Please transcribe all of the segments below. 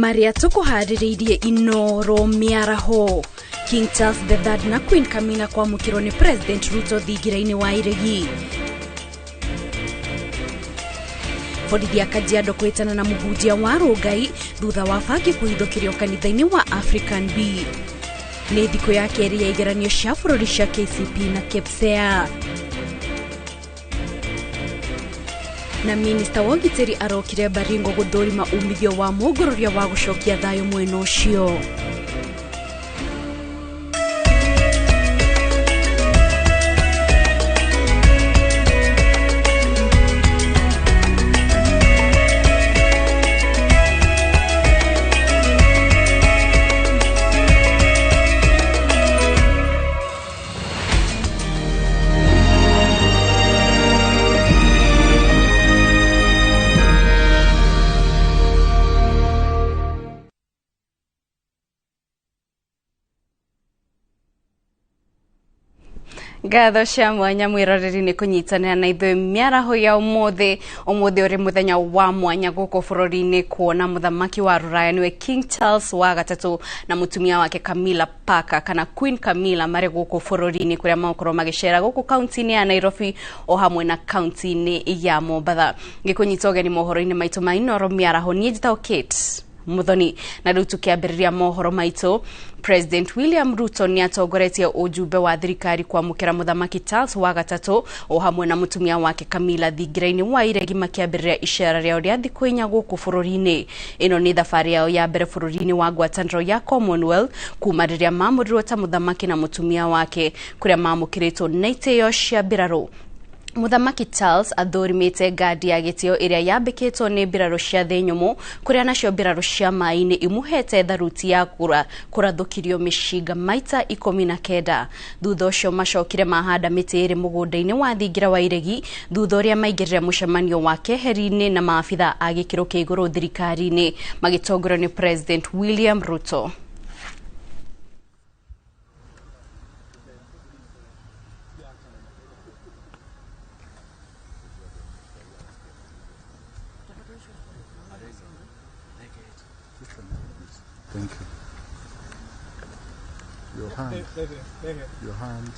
Marĩa tũkũharĩrĩirie Inoro mĩaraho. King Charles III na Queen Camilla kwamũkĩrwo nĩ President Ruto thingira-inĩ wa Iregi. Borithi ya Kajiado kwĩtana na mũhunjia wa Rũngai thutha wa bangi kũhithũkĩrio kanitha-inĩ wa African B. Nĩ thikũ ya kerĩ ya igeranio cia bũrũri cia KCP na KPSEA. Na minista wa ũgitĩri arokire Baringo gũthũrima umithio wa mũngũrũria wa gũcokia thayũ mwena ũcio. Ngatho cia mwanya mwiroreri nĩ kũnyitanĩra na ithuĩ mĩaraho ya ũmũthĩ. Ũmũthĩ ũrĩ mũthenya wa mwanya gũkũ bũrũri-inĩ kuona mũthamaki wa Rũraya nĩwe King Charles wa gatatũ na mũtumia wake Camilla Parker kana Queen Camilla marĩ gũkũ bũrũri-inĩ kũrĩa magũkorwo magĩcera gũkũ kaunti-inĩ ya Nairobi o hamwe na kaunti-inĩ ya Mombatha. Ngĩkũnyita ũgeni mohoro-inĩ maitũ ma Inoro mĩaraho, niĩ njĩtagwo Kate Muthoni. Na rĩu tũkĩambĩrĩria mohoro maitũ, President William Ruto nĩ atongoretie ũjumbe wa thirikari kwamũkĩra mũthamaki Charles wa gatatũ o hamwe na mũtumia wake Camilla thingira-inĩ wa Iregi makĩambĩrĩria icera rĩao rĩa thikũ inya gũkũ bũrũri-inĩ. Ĩno nĩ thabarĩ yao ya mbere bũrũri-inĩ wa ngwatanĩro ya Commonwealth kuma rĩrĩa maamũrirwo ta mũthamaki na mũtumia wake kũrĩa maamũkĩrĩtwo na itĩo cia mbirarũ. Mũthamaki Charles athũrimĩte ngandi ya gĩtĩo ĩrĩa yambĩkĩtwo nĩ mbirarũ cia thĩ nyũmũ kũrĩa nacio mbirarũ cia maĩ-inĩ imũhete tharuti ya kũrathũkirio mĩcinga maita 19. Thutha ũcio macokire mahanda mĩtĩ ĩrĩ mũgũnda-inĩ wa thingira wa Iregi thutha ũrĩa maingĩrire mũcemanio wa keheri-inĩ na maabitha a gĩkĩro kĩa igũrũ thirikari-inĩ magĩtongorio nĩ President William Ruto. Thank you. Your hand. Your hand.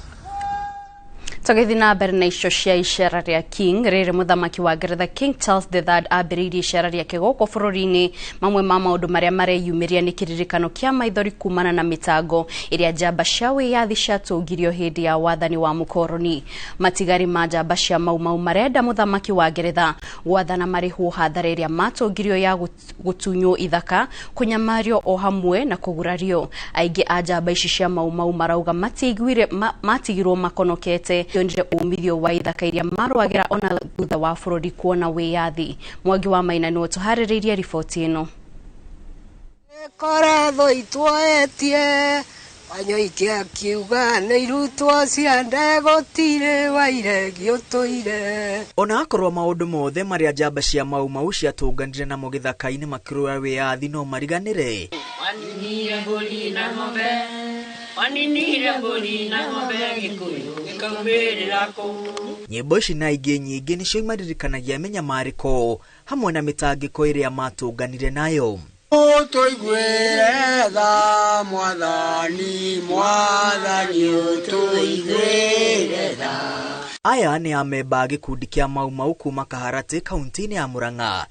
Tũgĩthiĩ na mbere na icio cia icera rĩa King rĩrĩ mũthamaki wa Ngeretha King Charles III ambĩrĩirie icera rĩake gũkũ bũrũri-inĩ. Mamwe ma maũndũ marĩa mareyumĩria nĩ kĩririkano kĩa maithori kumana na mĩtango ĩrĩa njamba cia wĩyathi ciatũngirio hĩndĩ ya wathani wa mũkoroni. Matigari ma njamba cia Mau Mau marenda mũthamaki wa Ngeretha gwathana marĩhwo hathara ĩrĩa matũngirio ya gũtunywo ithaka, kũnyamario o hamwe na kũgurario. Aingĩ a njamba ici cia Mau Mau marauga matigirwo makonokete yonire umithio wa ithaka iria marwagĩra ona thutha wa bũrũri kuona wĩyathi. Mwangi wa Maina nĩwe ũtũharĩrĩirie riboti ĩno. Koretho itwoetie Wanyoike akiuga nĩ irutwo cia ndegũtirĩ wa Iregi ũtũire. Ona akorwo maũndũ mothe marĩa njamba cia Mau Mau ciatũnganire namo gĩthaka-inĩ makĩrũa wĩyathi no mariganĩre. Waninire mbũri na ng'ombe, waninire mbũri na ng'ombe Gĩkũyũ gĩkaumĩrĩra kũu. Nyĩmbo ici na ingĩ nyingĩ nĩcio imaririkanagia mĩnyamarĩko hamwe na mĩtangĩko ĩrĩa matũnganire nayo. Ũtũiguĩre tha mwathani, mwathani ũtũiguĩre tha. Aya nĩ amemba a gĩkundi kĩa Mau Mau kuma Kaharatĩ kaunti-inĩ ya Murang'a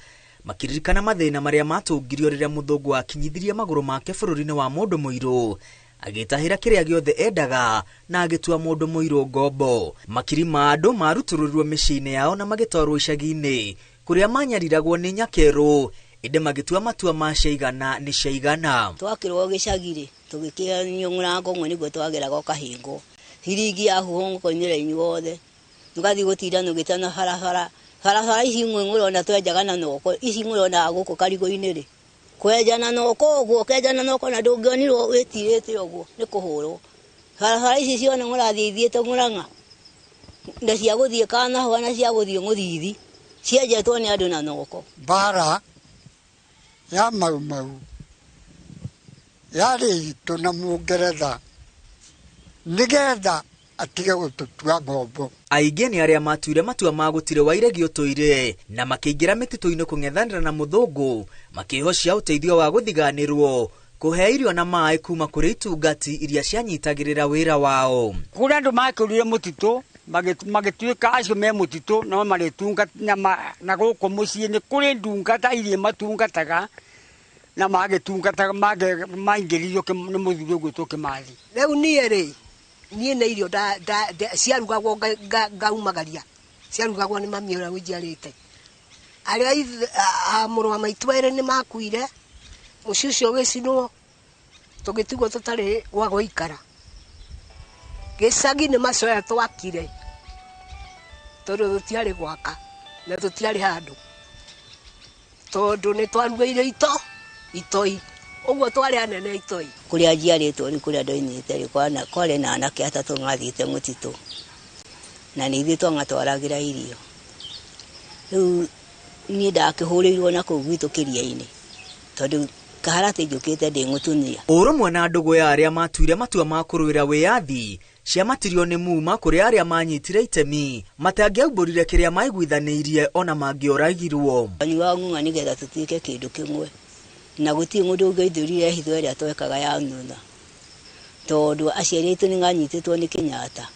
makĩririkana mathĩna marĩa matũngirio rĩrĩa mũthũngũ akinyithirie magũrũ make bũrũri-inĩ wa mũndũ mũirũ agĩtahĩra kĩrĩa gĩothe endaga na agĩtua mũndũ mũirũ ngombo. Makiri ma andũ marutũrũrirwo mĩciĩ-inĩ yao na magĩtwarwo icagi-inĩ kũrĩa manyariragwo nĩ nyakerũ ĩndĩ magĩtua matua ma ciaigana nĩ ciaigana. Twakĩrwo gĩcagi-rĩ tũgĩkĩanio mũrango ũmwe nĩguo twageraga ũkahingwo hiringi yahuhwo mũkoimĩra inyuothe tũgathiĩ gũtinda nũgĩtana barabara barabara ici imwe mũrona twenjaga na noko ici mũrona gũkũ karigũ-inĩ rĩ kwenja na noko ũguo ũkenja na noko na ndũngĩonirwo wĩtirĩte ũguo nĩ kũhũrwo. Barabara ici cione mũrathiĩ ithiĩte Mũrang'a na cia gũthiĩ Kanahũa na cia gũthiĩ Mũthithi cienjetwo nĩ andũ na noko. Mbara ya Mau Mau yarĩ itũ na Mũngeretha nĩgetha Atige gũtũtua ngombo. Aingĩ nĩ arĩa matuire matua ma gũtirĩ wa iregi ũtũire na makĩingĩra mĩtitũ-inĩ kũng'ethanĩra na mũthũngũ, makĩhocia ũteithio wa gũthiganĩrwo, kũhe irio na maĩ kuma kũrĩ itungati iria cianyitagĩrĩra wĩra wao. Kũrĩa andũ makĩũrire mũtitũ magĩtuĩka acio me mũtitũ no marĩtungata na gũkũ mũciĩ nĩ kũrĩ ndungata iria matungataga na magĩtungataga maingĩririo nĩ mũthuri ũgwĩtwo Kĩmathi. Rĩu niĩ rĩ, niĩ nĩ irio ciarugagwo ngaumagaria, ciarugagwo nĩ mami ũrĩa ũnjiarĩte. Arĩa mũrũ wa maitũ erĩ nĩ makuire, mũciĩ ũcio ũgĩcinwo, tũgĩtigwo tũtarĩ gwa gũikara. Gĩcagi nĩ macoya twakire, tondũ tũtiarĩ gwaka na tũtiarĩ handũ, tondũ nĩ twarugĩire itoi, ũguo twarĩ anene itoi. Kũrĩa njiarĩtwo rĩu kũrĩa ndoimĩte rĩ, kwarĩ na anake atatũ mathiĩte mũtitũ na nĩ ithuĩ twamatwaragĩra irio. Rĩu niĩ ndakĩhũrĩirwo na kũu gwitũ kĩria-inĩ tondũ Kaharatĩ njũkĩte ndĩ mũtumia. Ũrũmwe na ndũgũ ya arĩa matuire matua ma kũrũĩra wĩyathi ciamatirio nĩ muma kũrĩ arĩa manyitire itemi matangĩaumbũrire kĩrĩa maiguithanĩirie ona mangĩoragirwo. Twanyuaga ng'ung'a nĩgetha tũtuĩke kĩndũ kĩmwe, na gũtirĩ mũndũ ũngĩaithũrire hitho ĩrĩa twekaga ya ng'ung'a, tondũ aciari aitũ nĩ manyitĩtwo nĩ Kenyatta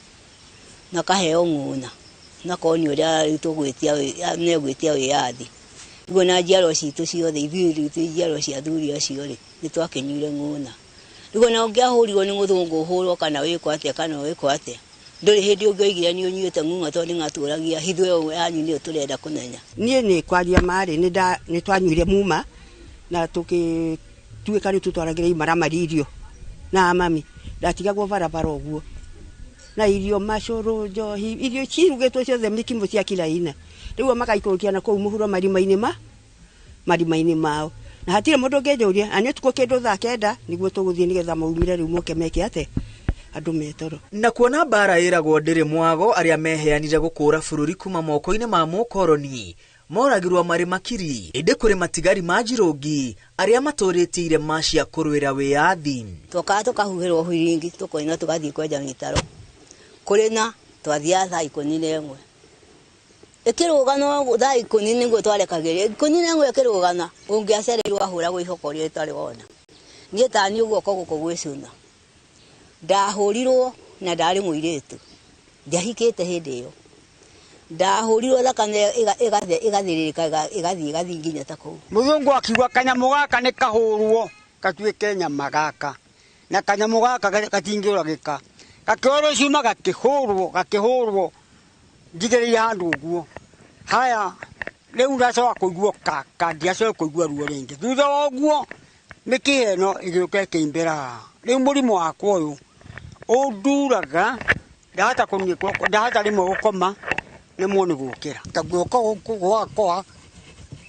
na kaheo ng'ung'a na konio ũrĩa rĩu tũgwĩtia megwĩtia wĩyathi. Rĩu ona njiarwa citũ ciothe ithuĩ rĩu twĩ njiarwa cia athuri acio rĩ, nĩ twakĩnyuire ng'ung'a. Rĩu ona ũngĩahũrirwo nĩ mũthũngũ ũhũrwo kana wĩkwo atĩa kana wĩkwo atĩa, ndũrĩ hĩndĩ ũngĩoigire nĩ ũnyuĩte ng'ung'a tondũ nĩ ngatũragia hitho ĩyo yanyu nĩyo tũrenda kũmenya. Niĩ nĩ kwaria marĩ nĩ twanyuire muma na tũgĩtuĩka rĩu tũtwaragĩra imaramari irio na mami ndatigagwo barabara ũguo na irio macũrũ njohi irio cirugĩtwo ciothe mĩkimo cia kila aina. Rĩu magaikũrũkia na kũu mũhuro marima-inĩ mao na hatirĩ mũndũ ũngĩnjũria na nĩ ũtukũ kĩndũ thaa 9 nĩguo tũgũthiĩ nĩgetha maumire rĩu moke meke atĩ andũ metoro. Na kuona mbara ĩragwo ndĩrĩ mwago, arĩa meheanire gũkũra bũrũri kuma moko-inĩ ma mũkoroni moragirwo marĩ makiri, ĩndĩ kũrĩ matigari ma njirũngi arĩa matũrĩtie irema cia kũrũĩra wĩyathi. Twokaga tũkahuhĩrwo huringi tũkoina tũgathiĩ kwenja mĩtaro. Kũrĩ na twathiaga thaa 11. Ĩkĩrũgana thaa 10 nĩguo twarekagĩrĩria. 11 ĩkĩrũgana, ũngĩacereirwo ahũragwo ihoko rĩrĩa ũtarĩ wona. Niĩ ta niĩ guoko gũkũ gwĩcũna. Ndahũrirwo na ndarĩ mũirĩtu. Ndiahikĩte hĩndĩ ĩyo. Ndahũrirwo thakame ĩgathĩrĩrĩka ĩgathiĩ ĩgathiĩ nginya ta kũu. Mũthũngũ akiuga kanyamũ gaka nĩ kahũrwo gatuĩke nyama gaka, na kanyamũ gaka gatingĩũragĩka. Gakĩoerwo cuma gakĩhũrwo gakĩhũrwo njigĩrĩire handũ ũguo. Haya rĩu ndacoka kũigua kaka, ndiacoka kũigua ruo rĩngĩ. Thutha wa ũguo mĩkiha ĩno ĩgĩũka ĩkĩimbĩra haha. Rĩu mũrimũ wakwa ũyũ ũnduraga, ndahota kũnyitwo, ndahota rĩmwe gũkoma rĩmwe nĩ gũkĩra. Ta guoko gũkũ gwakwa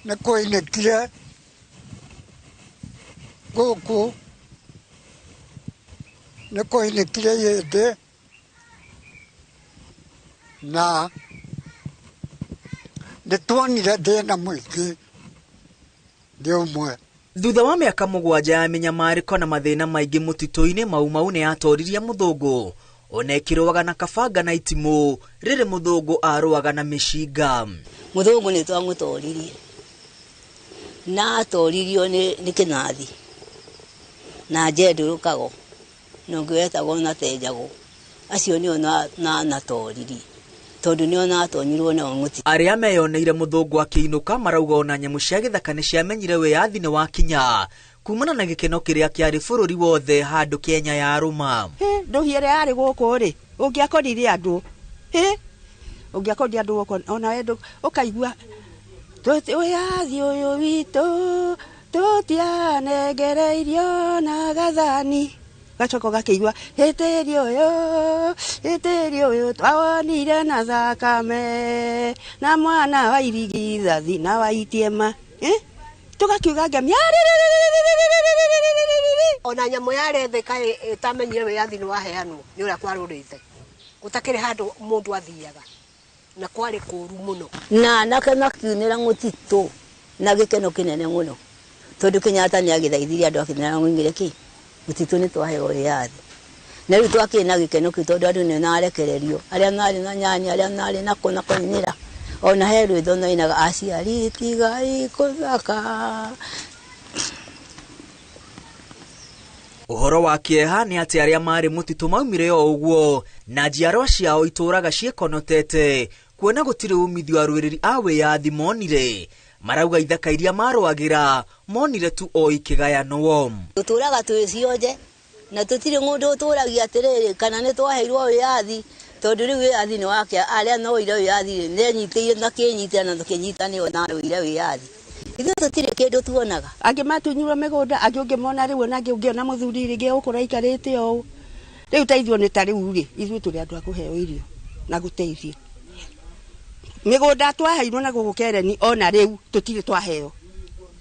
nĩ kũinĩkire gũkũ, nĩ kũinĩkire ihĩndĩ na nĩ tuonire thĩna mũingĩ nĩ ũmwe. Thutha wa mĩaka 7 ya mĩnyamarĩko na mathĩna maingĩ mũtitũ-inĩ, Mau Mau nĩ yatoririe mũthũngũ ona ĩkĩrũaga na kabanga na itimũ rĩrĩ mũthũngũ arũaga na mĩcinga. Mũthũngũ nĩ twamũtoririe na atoririo nĩ Kĩnathi na Njendũrũkago na ũngĩ wetagwo na Tenjagwo, acio nĩo natoririe tondũ nĩo natonyirwo nao mũtitũ. Arĩa meyoneire mũthũngũ akĩinũka marauga ona nyamũ cia gĩthaka nĩ ciamenyire wĩyathi nĩ wakinya kumana na gĩkeno kĩrĩa kĩarĩ bũrũri wothe handũ Kenya yarũma. Ndũhi ĩrĩa yarĩ gũkũ rĩ, ũngĩakorire andũ, ũngĩakorire andũ gũkũ ona we ũkaigua wĩyathi ũyũ witũ tũtianengereirio na gathani. Gacoka ũgakĩigua hĩtĩri ũyũ twawonire na thakame na mwana wa irigithathi na wa itiema. Tũgakiuga ngemi. Ona nyamũ yarĩ thĩ kaĩ ĩtamenyire wĩyathi nĩ waheanwo nĩ ũrĩa kwarũrĩte, gũtakĩrĩ handũ mũndũ athiaga na kwarĩ kũũru mũno. Na anake makiunĩra mũtitũ na gĩkeno kĩnene mũno tondũ Kenyatta nĩ agĩthaithirie andũ akĩmera mũingĩre kĩ mũtitũ nĩ twaheo wĩyathi. Na rĩu twakĩrĩ na gĩkeno kĩu tondũ andũ nĩ marekererio arĩa marĩ na nyanya arĩa marĩ na kũ na kũinĩra ona he rwĩmbo nainaga aciari tigai kũthaka. Ũhoro wa kĩeha nĩ atĩ arĩa marĩ mũtitũ maumire o ũguo na njiarwa ciao itũraga ciĩkonotete kuona gũtirĩ umithio arũĩrĩri a wĩyathi monire. Marauga ithaka iria marũagĩra monire tu o ikĩgayanwo. Tũtũraga twĩ cionje na tũtirĩ mũndũ ũtũragia atĩrĩrĩ kana nĩ twaheirwo wĩyathi tondũ rĩu wĩyathi nĩ wake arĩa noire wĩyathi nĩenyitĩire na kĩnyitĩra na tũkĩnyitanĩo na rũire wĩyathi. Ithuĩ tũtirĩ kĩndũ tuonaga. Angĩ matunyirwo mĩgũnda angĩ ũngĩmona rĩu ona angĩ ũngĩona mũthuri rĩngĩ ũkũra aikarĩte ũũ. Rĩu ta ithuĩ nĩ ta rĩu rĩ ithuĩ tũrĩ andũ a kũheo irio na gũteithio. Mĩgũnda twaheirwo na gũkũ Kereni ona rĩu tũtirĩ twaheo.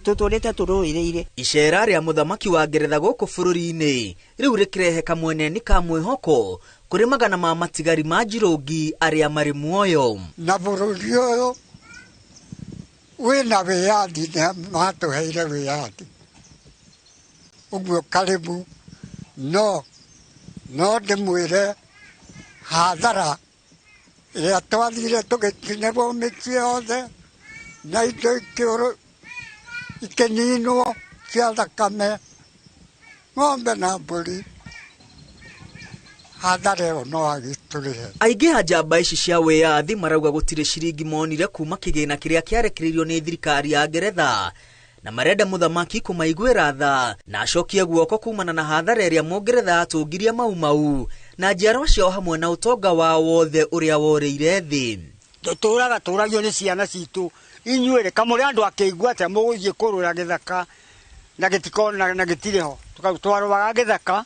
Tũtũrĩte tũrũĩrĩire. Icera rĩa mũthamaki wa Ngeretha gũkũ bũrũri-inĩ rĩu rĩkĩrehe kamweneni ka mwĩhoko kũrĩ magana ma matigari ma njirũngi arĩa marĩ muoyo. Na bũrũri ũyũ wĩna wĩyathi nĩ matũheire wĩyathi ũguo karibu no ndĩmwĩre hathara ĩrĩa twathire tũgĩkinyĩrwo mĩciĩ yothe na indo ikĩninwo cia thakame ng'ombe na mbũri hathara ĩyo no agĩtũrĩhe. Aingĩ a njamba ici cia wĩyathi marauga gũtirĩ ciringi monire kuma kĩgĩna kĩrĩa kĩarekereirio nĩ thirikari ya Ngeretha na marenda mũthamaki kũmaiguĩra tha na acokie guoko kumana na hathara ĩrĩa mũngeretha atũngirie Mau Mau na njiarwa ciao hamwe na ũtonga wao wothe ũrĩa worĩire thĩ. Tũtũraga tũragio nĩ ciana citũ inyuĩ rĩ kamũrĩ andũ akĩigua atĩa mũgũthiĩ kũrũra gĩthaka na gĩtikona na gĩtirĩ ho twarũaga gĩthaka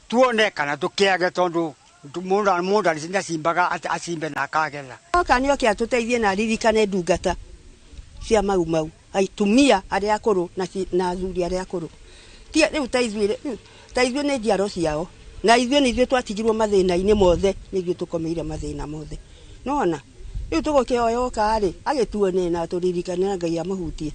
tuone kana tũkĩage tondũ mũndũ nĩacimbaga acimbe na akagetha. Oka nĩ oke atũteithie na aririkane ndungata cia Mau Mau atumia arĩa akũrũ na athuri arĩa akũrũ. Rĩu ta ithuĩ nĩ njiaro ciao na ithuĩ nĩ ithuĩ twatigirwo mathĩna-inĩ mothe nĩ ithuĩ tũkomeire mathĩna mothe. Nona rĩu tũgũkĩhoya oka rĩ agĩtuone na atũririkane na Ngai amũhutie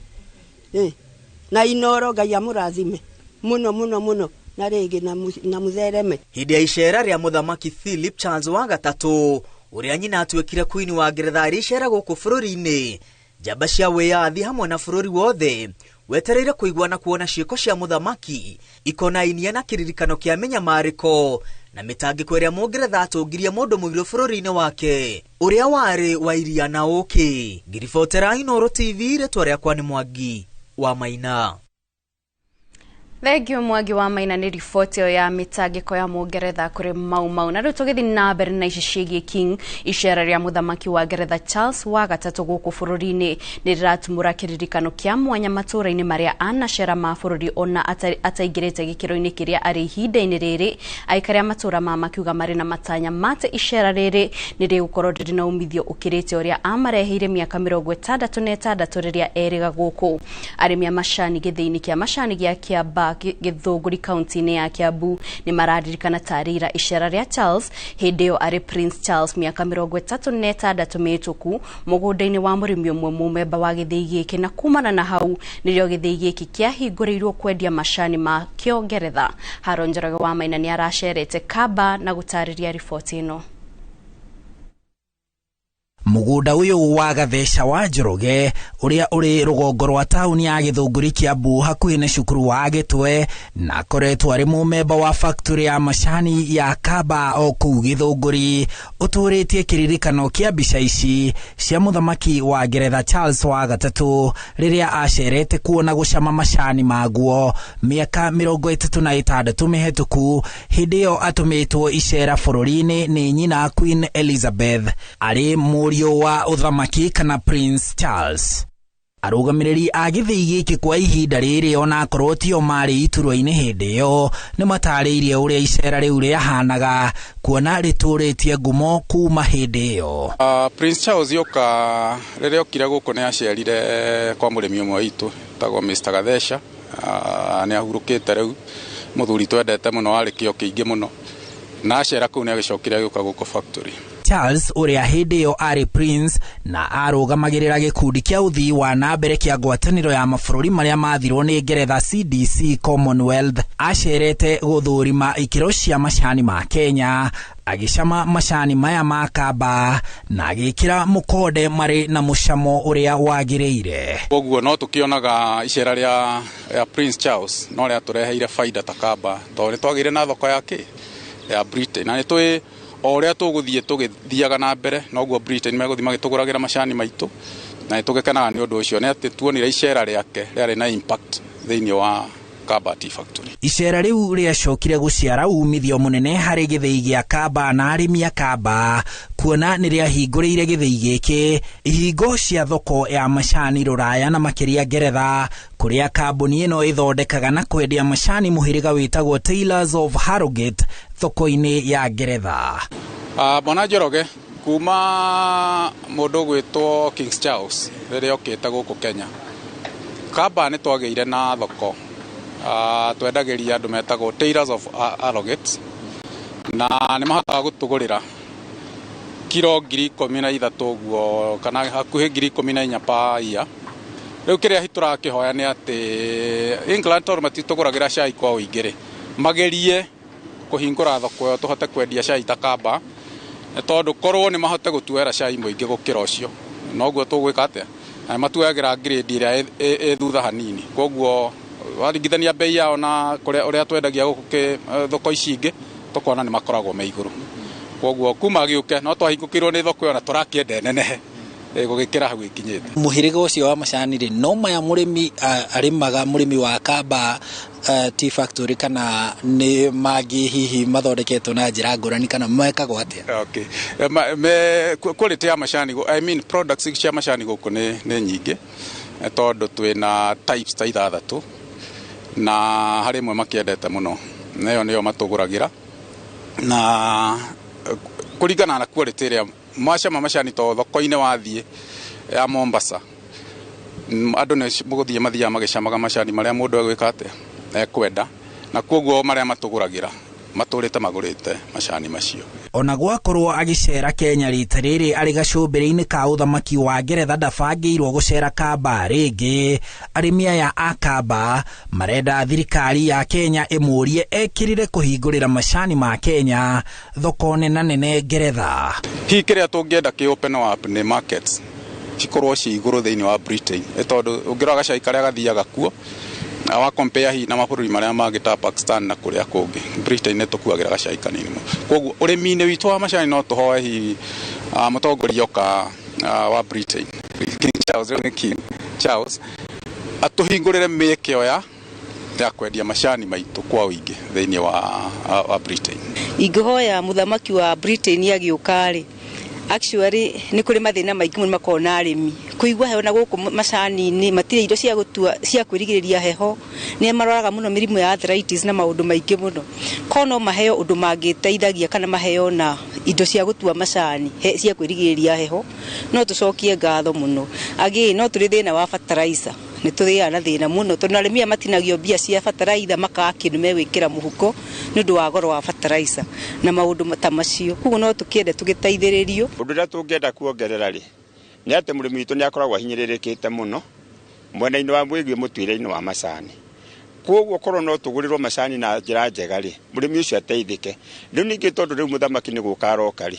na Inoro Ngai amũrathime mũno mũno mũno na rĩngĩ na mũthereme. Hĩndĩ ya icera rĩa mũthamaki Philip Charles wa gatatũ ũrĩa nyina atuĩkire queen wa Ngeretha arĩ icera gũkũ bũrũri-inĩ njamba cia wĩyathi hamwe na bũrũri wothe wetereire kũigua na kuona ciĩko cia mũthamaki ikonainie na kĩririkano kĩa mĩnyamarĩko na mĩtangĩko ĩrĩa mũngeretha atũngirie mũndũ mũirũ bũrũri-inĩ wake ũrĩa warĩ wa iria na ũkĩ. Ngiribotera Inooro TV, rĩtwa rĩakwa nĩ Mwangi wa Maina. Thengio Mwangi wa Maina nĩ riboti ĩyo ya mĩtangĩko ya mũngeretha kũrĩ Mau Mau. Na rĩu tũgĩthiĩ na mbere na ici ciĩgiĩ King, icera rĩa mũthamaki wa Ngeretha Charles wa gatatũ gũkũ bũrũri-inĩ nĩ rĩratumũra kĩririkano kĩa mwanya matũũra-inĩ marĩa anacera ma bũrũri ona ataingĩrĩte gĩkĩro-inĩ kĩrĩa arĩ ihinda-inĩ rĩrĩ. Aikari a matũũra ma makiuga marĩ na matanya mate icera rĩrĩ nĩ rĩgũkorwo rĩrĩ na umithio ũkĩrĩte ũrĩa amareheire mĩaka 66 rĩrĩa erĩga gũkũ. Arĩmi a macani gĩthĩi-inĩ kĩa macani gĩa Kĩamba Gĩthũngũri kaunti-inĩ ya Kiambu nĩ mararirikana tarĩ ira icera rĩa Charles hĩndĩ ĩyo arĩ Prince Charles mĩaka 36 mĩhĩtũku mũgũnda-inĩ wa mũrĩmi ũmwe mũmemba wa gĩthĩi gĩkĩ, na kumana na hau nĩrĩo gĩthĩi gĩkĩ kĩahingũrĩirwo kwendia macani makĩo Ngeretha. Haron Njoroge wa Maina nĩ aracerete Kamba na gũtarĩria riboti ĩno. Mũgũnda ũyũ wa Gatheca wa Njoroge ũrĩa ũrĩ rũgongo rwa taũni ya Gĩthũngũri Kiambu hakuhĩ na cukuru wa Gĩtwe na akoretwo arĩ mũmemba wa factory ya macani ya Kamba o kũu Gĩthũngũri ũtũrĩtie kĩririkano kĩa mbica ici cia mũthamaki wa Ngeretha Charles wa gatatũ rĩrĩa acerete kuona gũcama macani maguo mĩaka 36 mĩhĩtũku hĩndĩ ĩyo atũmĩtwo icera bũrũri-inĩ nĩ nyina Queen Elizabeth arĩ mũriũ wa ũthamaki kana Prince Charles. Arũgamĩrĩri a gĩthĩi gĩkĩ kwa ihinda rĩrĩ onakorwo tio marĩ iturwa-inĩ hĩndĩ ĩyo nĩ matarĩirie ũrĩa icera rĩu rĩahanaga kuona rĩtũrĩtie ngumo kuma hĩndĩ ĩyo. Prince Charles yoka rĩrĩa okire gũkũ nĩ acerire kwa mũrĩmi ũmwe witũ tagwo Mr Gatheca. Nĩ ahurũkĩte rĩu, mũthuri twendete mũno, arĩ kĩo kĩingĩ mũno, na acera kũu nĩ agĩcokire agĩũka gũkũ factory. Charles ũrĩa hĩndĩ ĩyo arĩ Prince na arũgamagĩrĩra gĩkundi kĩa ũthii wa na mbere kĩa ngwatanĩro ya mabũrũri marĩa mathirwo nĩ Ngeretha CDC Commonwealth acerete gũthũrima ikĩro cia macani ma Kenya, agĩcama macani maya ma Kamba na agĩkĩra mũkonde marĩ na mũcamo ũrĩa wagĩrĩire. Koguo no tũkĩonaga icera rĩa Prince Charles no rĩatũreheire faida ta Kamba, tondũ nĩtwagĩire na thoko ya kĩ ya Britain, na nĩtũĩ o ũrĩa tũgũthiĩ tũgĩthiaga na mbere noguo Britain megũthiĩ magĩtũgũragĩra macani maitũ, na nĩtũgĩkenaga nĩ ũndũ ũcio nĩ atĩ tuonire icera rĩake rĩarĩ na impact thĩinĩ wa Kamba Tea Factory. Icera rĩu rĩacokire gũciara umithio mũnene harĩ gĩthĩi gĩa Kamba na arĩmi a Kamba, kuona nĩ rĩahingũrĩire gĩthĩi gĩkĩ ihingo cia thoko ya macani rũraya na makĩria Ngeretha, kũrĩa kambuni ĩno ĩthondekaga na kwendia macani mũhĩrĩga wĩtagwo Taylors of Harrogate thoko-inĩ ya Ngeretha. Bwana Njoroge, kuma mũndũ ũgwĩtwo King Charles rĩrĩa okĩte gũkũ Kenya, Kamba nĩ twagĩire na thoko twendagĩria andũ metagwo Taylors of Harrogate, na nĩ mahotaga gũtũgũrĩra kiro 13,000 ũguo kana hakuhĩ 14,000 per year. Rĩu kĩrĩa tũrakĩhoya nĩ atĩ England tondũ matitũgũragĩra cai kwa ũingĩ rĩ, magerie kũhingũra thoko ĩyo tũhote kwendia cai ta Kamba, nĩ tondũ korwo nĩ mahote gũtuoera cai mũingĩ gũkĩra ũcio noguo tũgwĩka atĩa, na nĩ matuoyagĩra grade ĩrĩa ĩ thutha hanini, koguo waringithania bei yao na kũrĩa ũrĩa twendagia gũkũ thoko ici ingĩ tũkona nĩ makoragwo me igũrũ. Koguo kuma gĩũke no twahingũkĩirwo nĩ thoko ĩyo na tũrakĩenda nenehe gũgĩkĩra hau ĩkinyĩte. Mũhĩrĩga ũcio wa macani rĩ, no maya mũrĩmi arĩmaga, mũrĩmi wa Kamba Tea Factory, kana nĩ mangĩ hihi mathondeketwo na njĩra ngũrani kana mekagwo atĩa? Okay. Quality ya macani, I mean products cia macani gũkũ nĩ nyingĩ, tondũ twĩna types ta 6 na harĩ ĩmwe makĩendete mũno, na ĩyo nĩyo matũgũragĩra, na kũringana na quality ĩrĩa macama macani to thoko-inĩ wathiĩ ya Mombasa, andũ nĩ gũthiĩ mathiaga magĩcamaga macani marĩa mũndũ egwĩka atĩa ekwenda, na koguo marĩa matũgũragĩra matũrĩte magũrĩte macani macio. Ona gwakorwo agĩcera Kenya rita rĩrĩ arĩ gacũmbĩrĩ-inĩ ka ũthamaki wa Ngeretha ndabangĩirwo gũcera Kamba rĩngĩ, arĩmi aya a Kamba marenda thirikari ya Kenya ĩmũrie ekĩrĩre kũhingũrĩra macani ma Kenya thoko nene Ngeretha. Hihi kĩrĩa tũngĩenda kĩ open up nĩ markets cikorwo ci igũrũ thĩinĩ wa Britain, tondũ ũngĩrora gacai karĩa gathiaga kuo wa compare hihi na mabũrũri marĩa mangĩ ta Pakistan na kũrĩa kũngĩ, Britain nĩ tũkuagĩra gacai kanini mũno. Koguo ũrĩmi-inĩ witũ wa macani no tũhoe hihi mũtongoria oka wa Britain, King Charles, rĩu nĩ King Charles, atũhingũrĩre mĩeke ĩyo ya kwendia macani maitũ kwa ũingĩ thĩinĩ wa Britain. Ingĩhoya mũthamaki wa Britain agĩũka rĩ, actually nĩ kũrĩ mathĩna maingĩ mũno makoragwo na arĩmi, kũigua heho na gũkũ macani-inĩ matirĩ indo cia gũtua cia kwĩrigĩrĩria heho, nĩ maroraga mũno mĩrimũ ya arthritis na maũndũ maingĩ mũno. Korwo no maheo ũndũ mangĩteithagia kana maheo na indo cia gũtua macani cia kwĩrigĩrĩria heho, no tũcokie ngatho mũno. Again no tũrĩ thĩna wa fertilizer, nĩ tũrĩaga na thĩna mũno tondũ arĩmi aya matinagio mbia cia fertilizer makaga kĩndũ megwĩkĩra mũhuko nĩ ũndũ wa goro wa fertilizer na maũndũ ta macio. Koguo no tũkĩende tũgĩteithĩrĩrio. Ũndũ ũrĩa tũngĩenda kuongerera rĩ, nĩ atĩ mũrĩmi witũ nĩ akoragwo ahinyĩrĩrĩkĩte mũno mwena-inĩ wa wĩgiĩ mũtuĩre-inĩ wa macani. Koguo korwo no tũgũrĩrwo macani na njĩra njega rĩ, mũrĩmi ũcio ateithĩke. Rĩu ningĩ tondũ rĩu mũthamaki nĩ gũka aroka rĩ,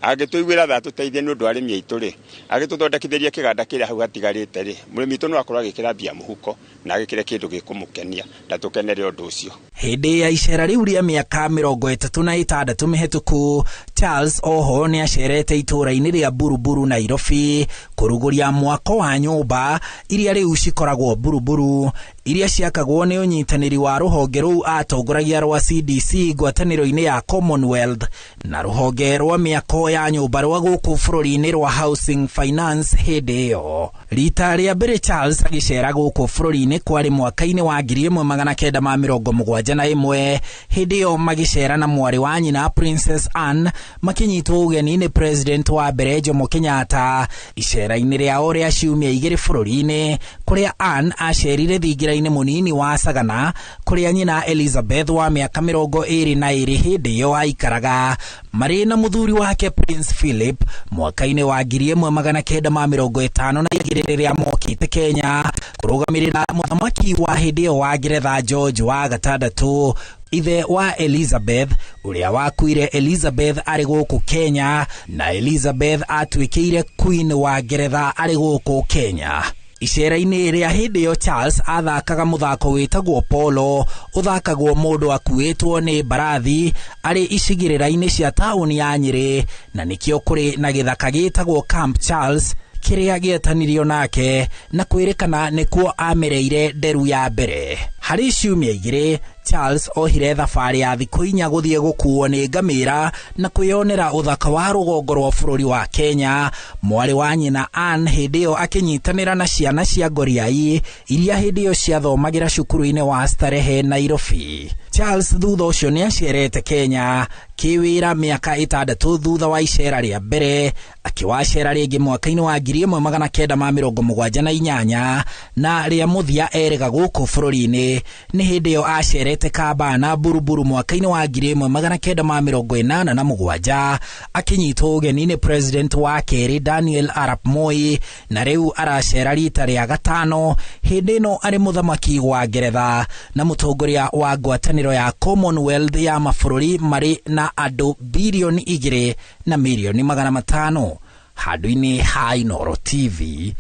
angĩtũiguĩra tha tũteithie nĩ ũndũ wa arĩmi aitũ rĩ, agĩtũthondekithĩria kĩganda kĩrĩa hau hatigarĩte rĩ, mũrĩmi witũ no akorwo agĩkĩra mbia mũhuko na agĩkĩre kĩndũ gĩkũmũkenia na tũkenere ũndũ ũcio. Hĩndĩ ya icera rĩu rĩa mĩaka 36 mĩhetũku, Charles oho nĩ acerete itũũra-inĩ rĩa Buruburu Nairobi kũrugũria mwako wa nyũmba iria rĩu cikoragwo Buruburu, iria ciakagwo nĩ ũnyitanĩri wa rũhonge rũu atongoragia rwa CDC ngwatanĩro-inĩ ya Commonwealth na rũhonge rwa mĩako ya nyũmba rwa gũkũ bũrũri-inĩ rwa Housing Finance hĩndĩ ĩyo. Rita rĩa mbere Charles agĩcera gũkũ bũrũri-inĩ kwarĩ mwaka-inĩ wa 1971, hĩndĩ ĩyo magĩcera na mwarĩ wa nyina Princess Anne makĩnyitwo ũgeni nĩ President wa mbere Jomo Kenyatta icera-inĩ rĩao rĩa ciumia 2 bũrũri-inĩ, kũrĩa Anne acerire thingira-inĩ mũnini wa Sagana kũrĩa nyina Elizabeth wa mĩaka 22 hĩndĩ ĩyo aikaraga, Marĩ na mũthuri wake Prince Philip mwaka-inĩ wa 1952 rĩrĩa mokĩte Kenya kũrũgamĩrĩra mũthamaki wa hĩndĩ ĩyo wa Ngeretha George wa gatandatũ, ithe wa Elizabeth ũrĩa wakuire Elizabeth arĩ gũkũ Kenya, na Elizabeth atuĩkĩire Queen wa Ngeretha arĩ gũkũ Kenya. Icera-inĩ rĩa hĩndĩ ĩyo Charles athakaga mũthako wĩtagwo polo, ũthakagwo mũndũ akuĩtwo nĩ mbarathi arĩ icigĩrĩra-inĩ cia taũni ya Nyĩrĩ, na nĩkĩo kũrĩ na gĩthaka gĩtagwo Camp Charles kĩrĩa gĩetanirio nake na kwĩrĩkana nĩkuo amereire nderu ya mbere. Harĩ ciumia 2 Charles ohire thabarĩ ya thikũ 4 gũthiĩ gũkuo nĩ ngamĩra na kwĩyonera ũthaka wa rũgongo rwa bũrũri wa Kenya. Mwarĩ wa nyina Anne hĩndĩ ĩyo akĩnyitanĩra na ciana cia Ngoriai iria hĩndĩ ĩyo ciathomagĩra cukuru-inĩ wa Starehe Nairobi. Charles thutha ũcio nĩ acerete Kenya kĩwĩra mĩaka 6 thutha wa icera rĩa mbere, akĩwacera rĩngĩ mwaka-inĩ wa 1978 na rĩa mũthia erĩga gũkũ bũrũri-inĩ nĩ hĩndĩ ĩyo acerete Kamba na Buruburu mwaka-inĩ wa 1987 akĩnyitwo ũgeni nĩ president wa kerĩ Daniel Arap Moi, na rĩu aracera rita rĩa 5 hĩndĩ ĩno arĩ mũthamaki wa Ngeretha na mũtongoria wa ngwatanĩro ya Commonwealth ya mabũrũri marĩ na andũ bilioni 2 na milioni 500. Handũ-inĩ ha Inooro TV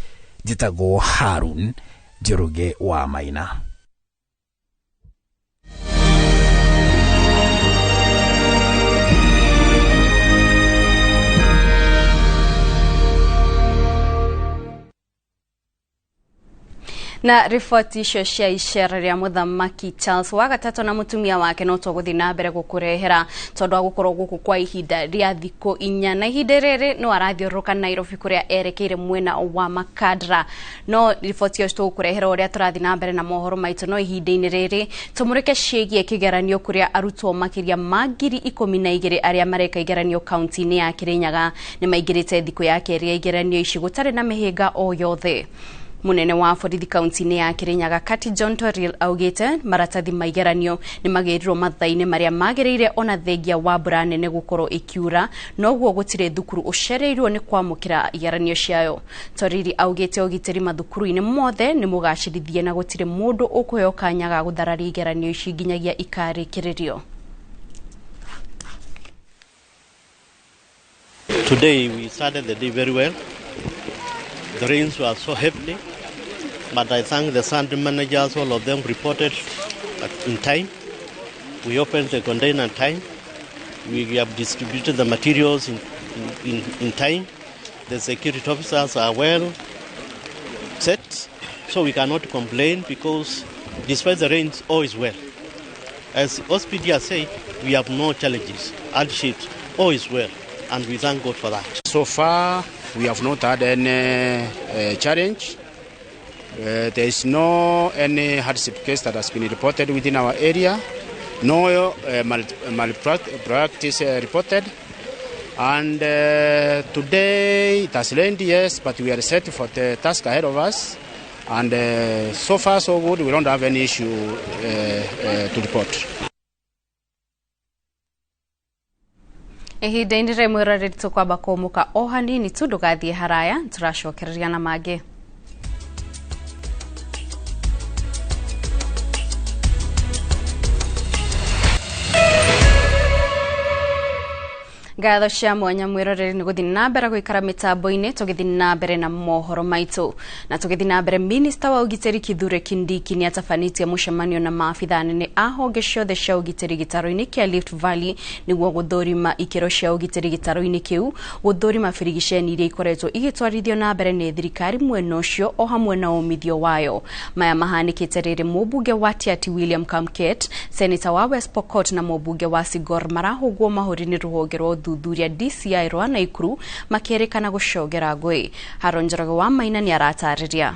njĩtagwo Harun Njoroge wa Maina. Na riboti icio cia icera rĩa mũthamaki Charles wa gatatũ na mũtumia wake no tũgũthiĩ na mbere gũkũrehera tondũ agũkorwo gũkũ kwa ihinda rĩa thikũ 4, na ihinda rĩrĩ no arathiũrũrũka Nairobi kũrĩa erekeire mwena wa Makadra. No riboti icio tũgũkũrehera ũrĩa tũrathiĩ na mbere na mohoro maitũ, no ihinda-inĩ rĩrĩ tũmũrĩke ciĩgiĩ kĩgeranio kũrĩa arutwo makĩria ma 12,000 arĩa mareka igeranio kaunti-inĩ ya Kirinyaga nĩ maingĩrĩte thikũ ya kerĩ ya igeranio ici gũtarĩ na mĩhĩnga o yothe. Munene wa borithi kaunti-inĩ ya Kirinyaga Kati John Toril augĩte maratathi ma igeranio nĩ magĩrirwo mathaa-inĩ marĩa magĩrĩire ona thengia wa mbura nene gũkorwo ĩkiura, noguo gũtirĩ thukuru ũcereirwo nĩ kwamũkĩra igeranio ciayo. Toril augĩte ũgitĩri mathukuru-inĩ mothe nĩ mũgacĩrithie na gũtirĩ mũndũ ũkũheo kanya ga gũthararia igeranio ici nginyagia ikarĩkĩrĩrio. Today we started the day very well. The rains were so heavy, but I thank the sand managers, all of them reported in time. We opened the container in time. We have distributed the materials in time. The security officers are well set, so we cannot complain because despite the rains, all is well. As OSPD has said, we have no challenges, hardships, all is well, and we thank God for that. So far, we have not had any challenge. There is no any hardship case that has been reported within our area. No malpractice reported. And today it has rained, yes, but we are set for the task ahead of us. And so far so good, we don't have any issue to report. Ihinda-inĩ rĩmwe rĩrĩ tũkwamba kũmũka o hanini tu ndũgathiĩ haraya, tũracokereria na mangĩ. Ngatho cia mwanya mwĩroreri nĩ gũthiĩ na mbere gũikara mĩtambo-inĩ tũgĩthiĩ na mbere na mohoro maitũ. Na tũgĩthiĩ na mbere, minista wa ũgitĩri Kithure Kindiki nĩ atabanĩtie mũcemanio na maabitha anene a honge ciothe cia ũgitĩri gĩtarũ-inĩ kĩa Rift Valley nĩguo gũthũrima ikĩro cia ũgitĩri gĩtarũ-inĩ kĩu, gũthũrima birigiceni iria ikoretwo igĩtwarithio na mbere nĩ thirikari mwena ũcio o hamwe na umithio wayo. Maya mahanĩkĩte rĩrĩ mũmbunge wa Tiaty William Kamket, seneta wa West Pokot na mũmbunge wa Sigor marahũgwo mahũri nĩ rũhonge rwa ũthuthuria DCI rwa Naikuru makĩrĩkana gũcogera ngũĩ. Haron Njoroge wa Maina nĩ aratarĩria.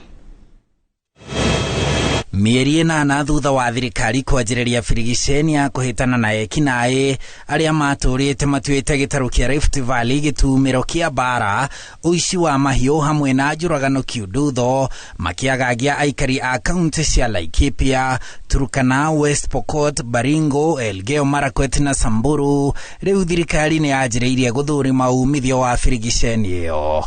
Mĩeri 8 thutha wa thirikari kwanjĩrĩria birigiceni ya kũhĩtana na ekinaĩ arĩa matũrĩte matuĩte gĩtarũ kĩa Rift Valley gĩtumĩro kĩa mbara, ũici wa mahiũ hamwe na njũragano kiundutho, makĩagagia aikari a kaunti cia Laikipia, Turkana, West Pokot, Baringo, Elgeyo Marakwet na Samburu. Rĩu thirikari nĩ yanjĩrĩirie gũthũrima umithio wa birigiceni ĩyo.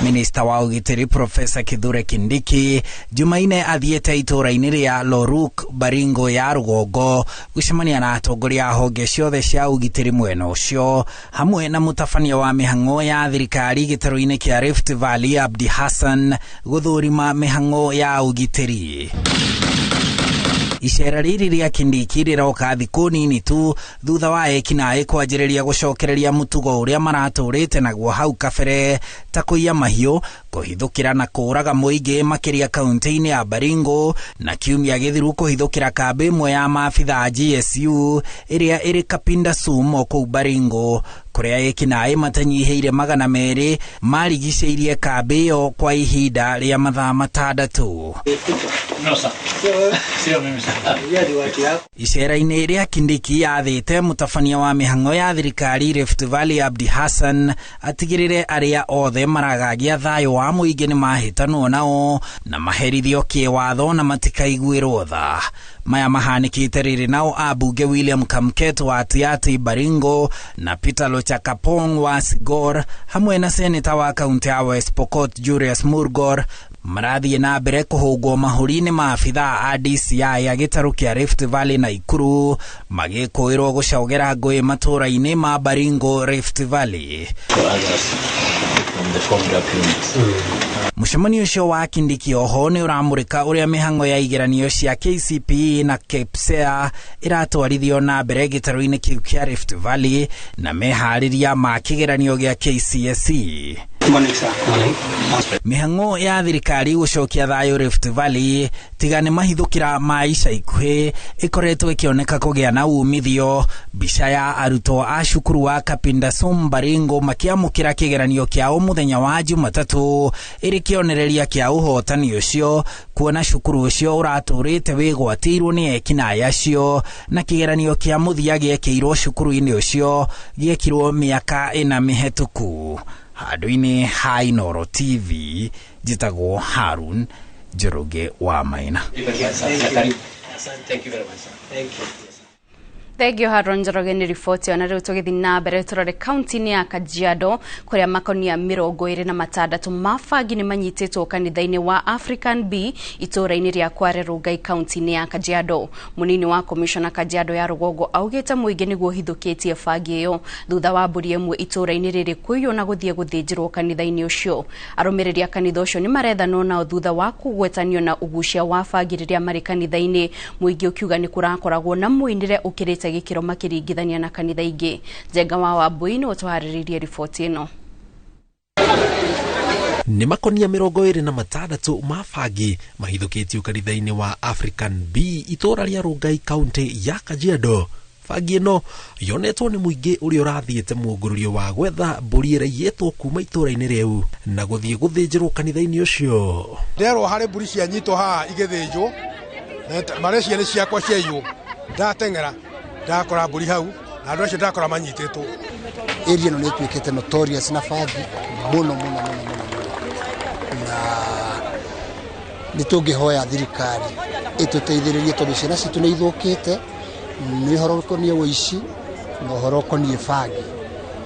Minista wa ũgitĩri Profesa Kithure Kindiki Jumaine athiĩte itũũra-inĩ rĩa Loruk, Baringo ya rũgongo gũcemania na atongoria a honge ciothe cia ũgitĩri mwena ũcio hamwe na mũtabania wa mĩhang'o ya thirikari gĩtarũ-inĩ kĩa Rift Valley Abdi Hassan gũthũrima mĩhang'o ya ũgitĩri. Icera rĩrĩ rĩa Kindiki rĩroka thikũ nini tu thutha wa ekinaĩ kwanjĩrĩria gũcokereria mũtugo ũrĩa maratũrĩte naguo hau kabere ta kũiya mahiũ, kũhithũkĩra na kũũraga mũingĩ makĩria kaunti-inĩ ya Baringo, na kiumia gĩthiru kũhithũkĩra kambĩ ĩmwe ya maabitha GSU ĩrĩa ĩrĩ Kapinda Sumo kũu Baringo, kũrĩa ekinaĩ matanyihĩire 200 marigicĩirie kambĩ ĩyo kwa ihinda rĩa mathaa 6. Icera-inĩ rĩa Kindiki yathĩte mũtabania wa mĩhang'o ya thirikari Rift Valley Abdi Hassan atigĩrĩre arĩa othe maragagia thayũ wa mũingĩ nĩ mahĩtanwo nao na maherithio kĩwatho na matikaiguĩrwo tha. Maya mahanĩkĩte rĩrĩ nao ambunge William Kamket wa Tiaty Baringo na Peter Lochakapong wa Sigor hamwe na seneta wa kaunti ya West Pokot Julius Murgor marathiĩ na mbere kũhũngwo mahũri-inĩ ma abithaa a DCI a gĩtarũ kĩa Rift Valley na Ikuru magĩkũĩrwo gũcogera ngũĩ matũũra-inĩ ma Baringo Rift Valley. Mũcemanio ũcio wa Kindiki oho nĩ ũramũrĩka ũrĩa mĩhang'o ya igeranio cia KCPE na KPSEA ĩratwarithio na mbere gĩtarũ-inĩ kĩu kĩa Rift Valley na meharĩria ma kĩgeranio gĩa KCSE. Mĩhang'o ya thirikari gũcokia thayũ Rift Valley tiga nĩ mahithũkĩra ma ica ikuhĩ ĩkoretwo ĩkĩoneka kũgĩa na umithio. Mbica ya arutwo a cukuru wa Kapinda Sum Baringo makĩamũkĩra kĩgeranio kĩao mũthenya wa Jumatatũ ĩrĩ kĩonereria kĩa ũhotani ũcio, kuona cukuru ũcio ũratũrĩte wĩgwatĩirwo nĩ ekinaĩ acio na kĩgeranio kĩa mũthia gĩekĩirwo cukuru-inĩ ũcio gĩekirwo mĩaka 4 mĩhetũku. Handũ-inĩ ha Inooro TV njĩtagwo Harun Njoroge wa Maina. Thank you Harun Njoroge nĩ riboti ona rĩu tũgĩthiĩ na mbere tũrore kaunti-inĩ ya Kajiado kũrĩa makonia 26 ma bangi nĩ manyitĩtwo kanitha-inĩ wa African B itũũra-inĩ rĩa Kware Rongai kaunti-inĩ ya Kajiado. Mũnini wa komishona Kajiado ya rũgongo augĩte mũingĩ nĩguo ũhithũkĩtie bangi ĩyo thutha wa mbũri ĩmwe itũũra-inĩ rĩrĩ kũiywo na gũthiĩ gũthĩnjĩrwo kanitha-inĩ ũcio. Arũmĩrĩri a kanitha ũcio nĩ marethanwo nao thutha wa kũgwetanio na ũgucia wa bangi rĩrĩa marĩ kanitha-inĩ, mũingĩ ũkiuga nĩ kũrakoragwo na mũinĩre ũkĩrĩte gĩkĩro makĩringithania na kanitha ingĩ. Njenga wa Wambui nĩ ũtũharĩrĩirie riboti ĩno. Nĩ makonia 26 ma bangi mahithũkĩtio kanitha-inĩ wa African B itũũra rĩa Rongai kaunti ya Kajiado. Bangi ĩno yonetwo nĩ mũingĩ ũrĩa ũrathiĩte mũngũrũrio wa gwetha mbũri ĩraiyĩtwo kuma itũũra-inĩ rĩu na gũthiĩ gũthĩnjĩrwo kanitha-inĩ ũcio. Nderwo harĩ mbũri cianyitwo haha igĩthĩnjwo marĩa nĩ ciakwa ciaiywo, ndateng'era ndakora mbũri hau na andũ acio ndakora manyitĩtwo. Area ĩno nĩ ĩtuĩkĩte notorious na bangi mũno mũno mũno mũno, na nĩ tũngĩhoya thirikari ĩtũteithĩrĩrie tondũ ciana citũ nĩ ithũkĩte nĩ ũhoro ũkoniĩ ũici na ũhoro ũkoniĩ bangi.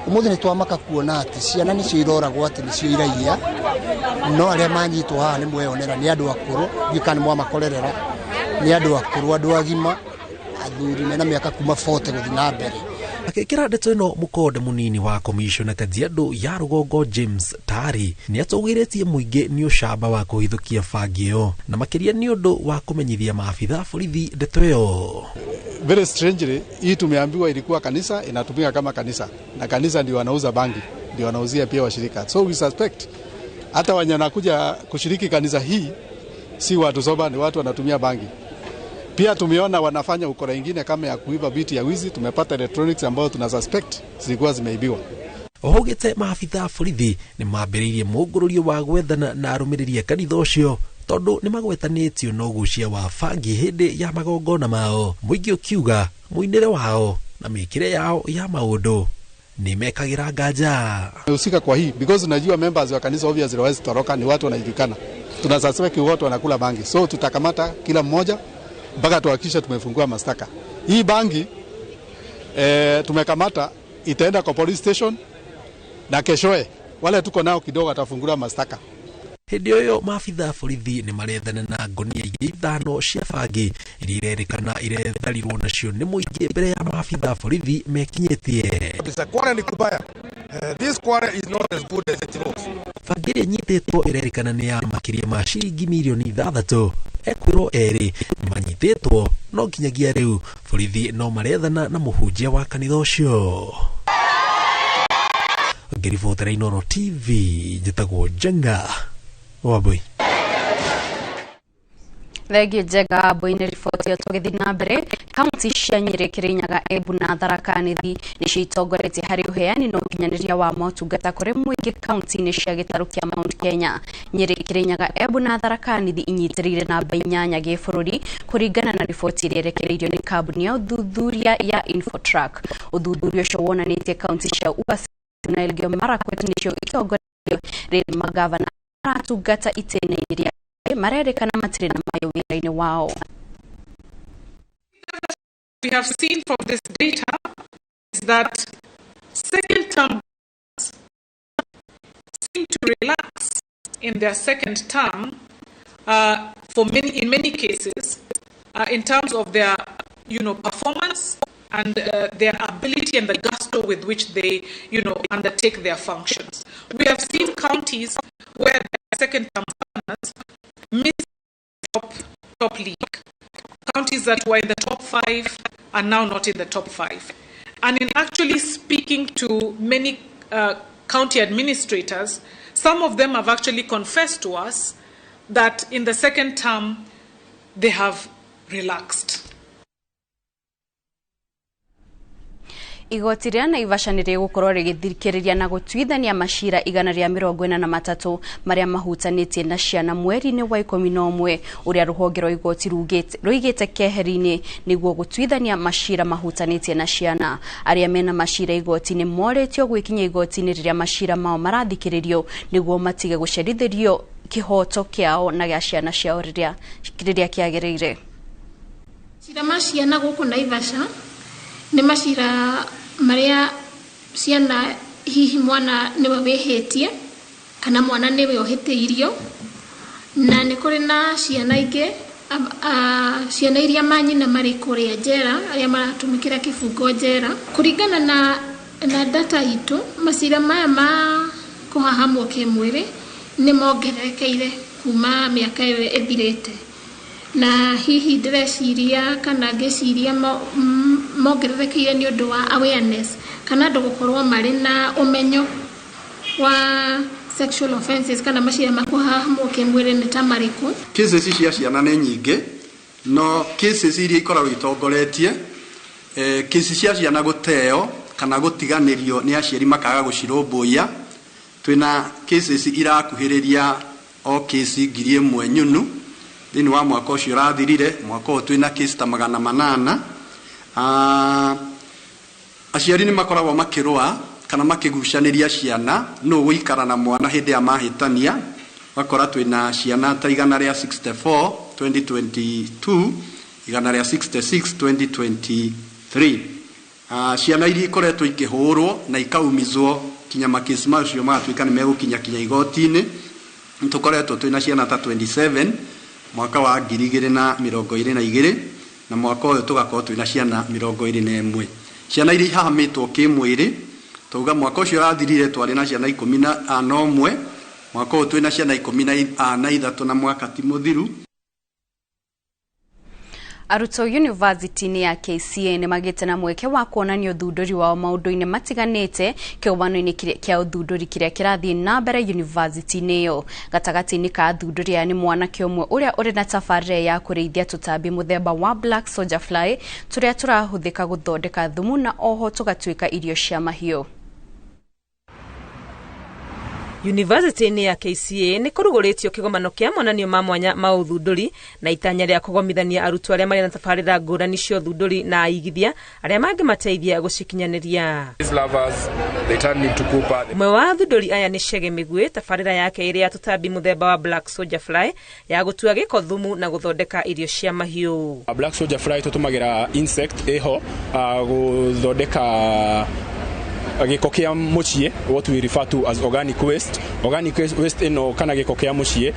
Ũmũthĩ nĩ twamaka kuona atĩ ciana nĩcio iroragwo atĩ nĩcio iraiya, no arĩa manyitwo haha nĩ mweyonera nĩ andũ akũrũ, ndiũĩ kana nĩ mwamakorerera, nĩ andũ akũrũ, andũ agima, athuri mena mĩaka kuma 40 gũthiĩ na mbere. Akĩkĩra ndeto ĩno mũkonde mũnini wa komishona Kajiado ya rũgongo James Tari nĩ atũgĩrĩtie mũingĩ nĩ ũcamba wa kũhithũkia bangi ĩyo na makĩria nĩ ũndũ wa kũmenyithia maabitha borithi ndeto ĩyo. Very strangely, hii tumeambiwa ilikuwa kanisa, inatumika kama kanisa, na kanisa ndio wanauza bangi, ndio wanauzia pia washirika. So we suspect hata wenye wanakuja kushiriki kanisa hii si watu soba, ni watu wanatumia bangi. Pia tumeona wanafanya ukora ingine kama ya kuiba vitu ya wizi. Tumepata electronics ambayo tuna suspect zilikuwa zimeibiwa. Ohogete maabitha borithi nĩ mambĩrĩirie mũngũrũrio wa gwethana na arũmĩrĩri a kanitha ũcio Tondũ nĩ magwetanĩtio na ũgucia wa bangi hĩndĩ ya magongona mao, mũingĩ ũkiuga mũinĩre wao na mĩkĩre yao ya maũndũ nĩ mekagĩra nganja. Husika kwa hii because unajua members wa kanisa obviously hawezi toroka, ni watu wanajulikana. Tuna suspect watu wanakula bangi, so tutakamata kila mmoja mpaka tuhakikishe tumefungua mashtaka. Hii bangi tumekamata itaenda kwa police station na keshoe wale tuko nao kidogo atafungua mashtaka. Hĩndĩ ĩyo maabitha a borithi nĩ marethana na ngonia ingĩ 5 cia bangi iria irerĩkana iretharirwo nacio nĩ mũingĩ mbere ya maabitha a borithi mekinyĩtie. Kabisa, kware ni kubaya. This kware is not as good as it looks. Bangi ĩrĩa ĩnyitĩtwo ĩrerĩkana nĩ ya makĩria ma ciringi mirioni 6. Ekwĩrwo erĩ nĩ manyitĩtwo no nginyagia rĩu borithi no marethana na mũhunjia wa kanitha ũcio. Ngĩribotera Inooro TV, njĩtagwo Njenga Wambui. Thengiũ Njenga Wambui nĩ riboti ĩyo. Tũgĩthiĩ na mbere, kaunti cia Nyĩrĩ, Kĩrĩnyaga, Embu na Tharaka Nithi nĩcio itongoretie harĩ ũheani na ũkinyanĩria wa motungata kũrĩ mũingĩ kaunti-inĩ cia gĩtarũ kĩa Mount Kenya. Nyĩrĩ, Kĩrĩnyaga, Embu na Tharaka Nithi inyitĩrĩire namba 8 gĩbũrũri kũringana na riboti ĩrĩa ĩrekereirio nĩ kambuni ya ũthuthuria ya Infotrack. Ũthuthuria ũcio wonanĩtie kaunti cia Uasin na Elgeyo Marakwet nĩcio itongoretie, rĩrĩ magavana maratungata itĩna-inĩ rĩa marerĩkana matirĩ na mayũ wĩra-inĩ wao. We have seen from this data is that second term seem to relax in their second term in many cases in terms of their performance and their ability and the gusto with which they undertake their functions. We have seen counties where their second term governors miss top league. Counties that were in the top 5 are now not in the top 5. And in actually speaking to many county administrators, some of them have actually confessed to us that in the second term, they have relaxed. Igoti rĩa Naivasha nĩ rĩgũkorwo rĩgĩthikĩrĩria na gũtuithania macira 143 marĩa mahutanĩtie na ciana mweri-inĩ wa 11 ũrĩa rũhonge rwa igoti rũigĩte keheri-inĩ nĩguo gũtuithania macira mahutanĩtie na ciana. Arĩa mena macira igoti-inĩ morĩtio gwĩkinya igoti-inĩ rĩrĩa macira mao marathikĩrĩrio nĩguo matige gũcerithĩrio kĩhoto kĩao na gĩa ciana ciao rĩrĩa kĩagĩrĩire. Macira ma ciana gũkũ Naivasha nĩ macira maria ciana hihi mwana niwe wĩhĩtie kana mwana niwe ũhĩtĩirio, na nĩ kũrĩ na ciana ingĩ, ciana iria manyina marĩ kũrĩa njera arĩa maratũmĩkĩra kĩbungo njera. Kũringana na data itũ, macira maya ma kũhahamwo kĩmwĩrĩ nĩ mongererekeire kuma mĩaka ĩyo ĩthirĩte, na hihi ndĩreciria kana ngĩciria mongererekeire nĩ ũndũ wa awareness kana andũ gũkorwo marĩ na ũmenyo wa sexual offences kana macira ma kũhahamwo kĩmwĩrĩ nĩ ta marĩkũ. Cases cia ciana nĩ nyingĩ, no cases iria ikoragwo itongoretie cases cia ciana gũteo kana gũtiganĩrio nĩ aciari makaga gũcirũmbũiya, twĩna cases irakuhĩrĩria o case 1000 nyunu thĩinĩ wa mwaka ũcio ũrathirire. Mwaka ũyũ twĩna case ta 800. Aciari nĩ makoragwo makĩrũa kana makĩgucanĩria ciana nũ gũikara na mwana hĩndĩ ya mahĩtania. Ũgakora twĩna ciana ta 164 2022, 166 2023. Ciana iria ikoretwo ikĩhũrwo na ikaumizwo kinya makesi macio magatuĩka nĩ megũkinya kinya igoti-inĩ, nĩtũkoretwo twĩna ciana ta 27 mwaka wa 2022, na mwaka ũyũ tũgakorwo twĩna ciana 21. Ciana iria ihahamĩtwo kĩmwĩrĩ, tauga mwaka ũcio ũrathirire twarĩ na ciana 11, mwaka ũyũ twĩna ciana 13 na mwaka ti mũthiru. Arutwo university-inĩ ya KCA nĩ magĩte na mweke wa kuonania ũthundũri wao maũndũ-inĩ matiganĩte kĩũngano-inĩ kĩa ũthundũri kĩrĩa kĩrathiĩ na mbere university-inĩ ĩyo. Gatagatĩ-inĩ ka athundũri aya nĩ mwanake ũmwe ũrĩa ũrĩ na tabarĩra ya kũrĩithia tũtambi mũthemba wa black soldier fly tũrĩa tũrahũthĩka gũthondeka thumu na oho tũgatuĩka irio cia mahiũ. Yunivasĩtĩ-inĩ ya KCA nĩ kũrugũrĩtio kĩgomano kĩa monanio ma mwanya ma ũthundũri na itanya rĩa kũgomithania arutwo arĩa marĩ na tabarĩra ngũrani cia ũthundũri na aigithia arĩa mangĩmateithia gũcikinyanĩria. Ũmwe wa athundũri aya nĩ Chege Mĩgwĩ, tabarĩra yake ĩrĩ ya tũtambi mũthemba wa Black Soldier Fly ya gũtua gĩko thumu na gũthondeka irio cia mahiũ. Black Soldier Fly tũtũmagĩra insect ĩho gũthondeka gĩko kĩa mũciĩ, what we refer to as organic waste. Organic waste ĩno kana gĩko kĩa mũciĩ,